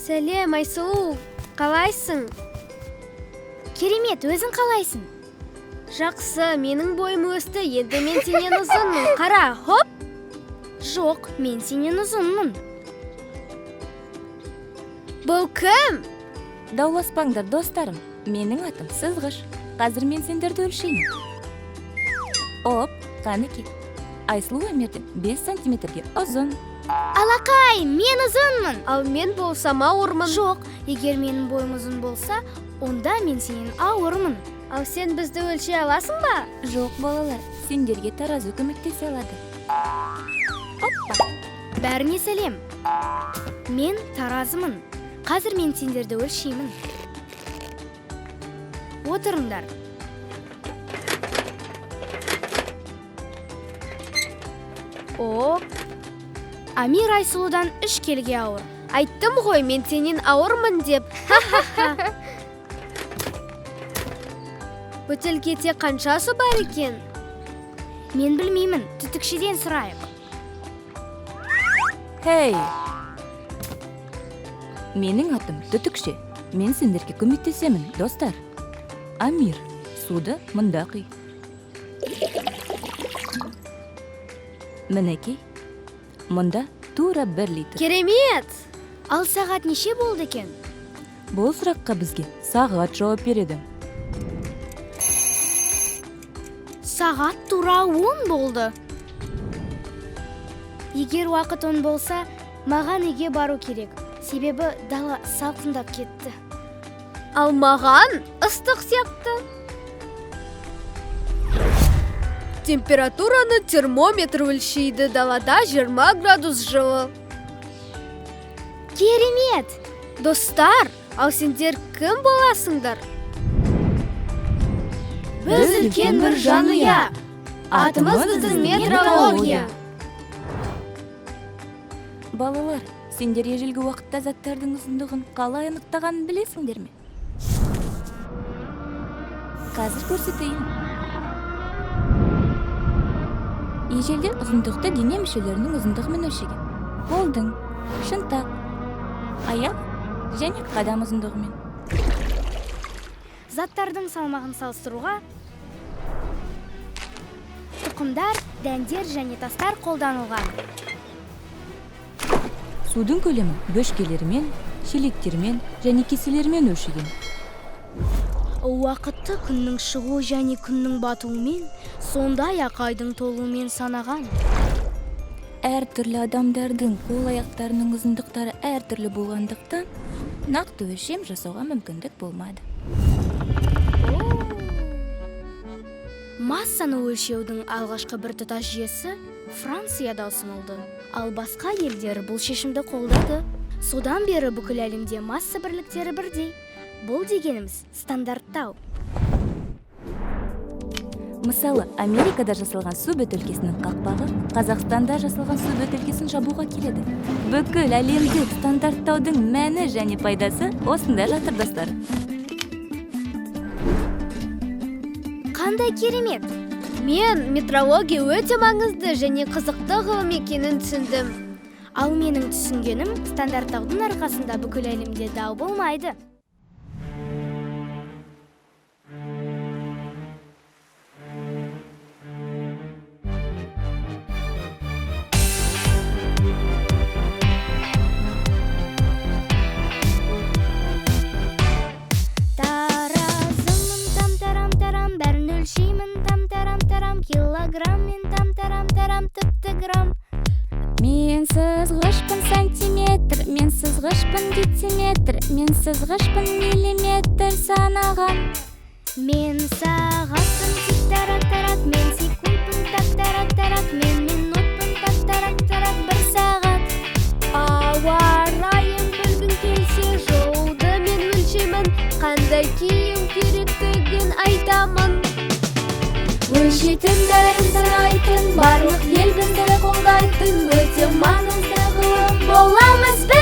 Сәлем, Айсұлу, қалайсың? Керемет, өзің қалайсың? Жақсы, менің бойым өсті, енді мен сенен ұзынмын. Қара, хоп! Жоқ, мен сенен ұзынмын. Бұл кім? Дауласпаңдар, достарым. Менің атым Сызғыш. Қазір мен сендерді өлшеймін. Оп, қанеки. Айсұлу Амирден 5 сантиметрге ұзын. Алақай, мен ұзынмын. Ал мен болсам ауырмын. Жоқ, егер менің бойым ұзын болса, онда мен сенен ауырмын. Ал сен бізді өлшей аласың ба? Жоқ, балалар, сендерге таразы көмектесе алады. Оппа! Бәріне сәлем. Мен таразымын. Қазір мен сендерді өлшеймін. Отырыңдар. Оп, Амир Айсұлудан 3 келіге ауыр. Айттым ғой, мен сенен ауырмын деп. Ха-ха-ха. Бөтелкеде қанша су бар екен? Мен білмеймін, түтікшеден сұрайық. Хей! Менің атым Түтікше. Мен сендерге көмектесемін, достар. Амир, суды мұнда құй. Мінекей, мұнда тура 1 литр. Керемет! Ал сағат неше болды екен? Бұл сұраққа бізге сағат жауап береді. Сағат тура 10 болды. Егер уақыт 10 болса, маған үйге бару керек. Себебі дала салқындап кетті. Ал маған ыстық сияқты. Температураны термометр өлшейді, далада 20 градус жылы. Керемет! Достар, ал сендер кім боласыңдар? Біз үлкен бір жанұя. Атымыз біздің метрология. Балалар, сендер ежелгі уақытта заттардың ұзындығын қалай анықтағанын білесіңдер ме? Қазір көрсетейін. Ежелде ұзындықты дене мүшелерінің ұзындығымен өлшеген. Қолдың, шынтақ, аяқ және қадам ұзындығымен. Заттардың салмағын салыстыруға тұқымдар, дәндер және тастар қолданылған. Судың көлемін бөшкелермен, шелектермен және кеселермен өлшеген. Уақытты күннің шығуы және күннің батуымен, сондай-ақ айдың толуымен санаған. Әртүрлі адамдардың қол-аяқтарының ұзындықтары әртүрлі болғандықтан, нақты өлшем жасауға мүмкіндік болмады. Массаны өлшеудің алғашқы біртұтас жүйесі Францияда ұсынылды. Ал басқа елдер бұл шешімді қолдады. Содан бері бүкіл әлемде масса бірліктері бірдей. Бұл дегеніміз стандарттау. Мысалы, Америкада жасалған су бөтелкесінің қақпағы Қазақстанда жасалған су бөтелкесін жабуға келеді. Бүкіл әлемдік стандарттаудың мәні және пайдасы осында жатыр, достар. Қандай керемет! Мен метрология өте маңызды және қызықты ғылым екенін түсіндім. Ал менің түсінгенім, стандарттаудың арқасында бүкіл әлемде дау болмайды. Таразымын там-тарам-тарам, бәрін өлшеймін там-тарам-тарам, килограммен там-тарам-тарам, тіпті грамм. Мен сызғышпын сантиметр, мен сызғышпын дециметр, мен сызғышпын миллиметр санаған. Мен сағатпын тик-тарак-тарак, мен секундпын так-тарак-тарак, мен минутпын так-тарак-тарак, бір сағат. Ауа райын білгің келсе, жолды мен өлшеймін, қандай киім керектігін айтамын. Өлшейтін бәрін санайтын, барлық ел бізді қолдайтын, өте маңызды ғылым боламыз біз.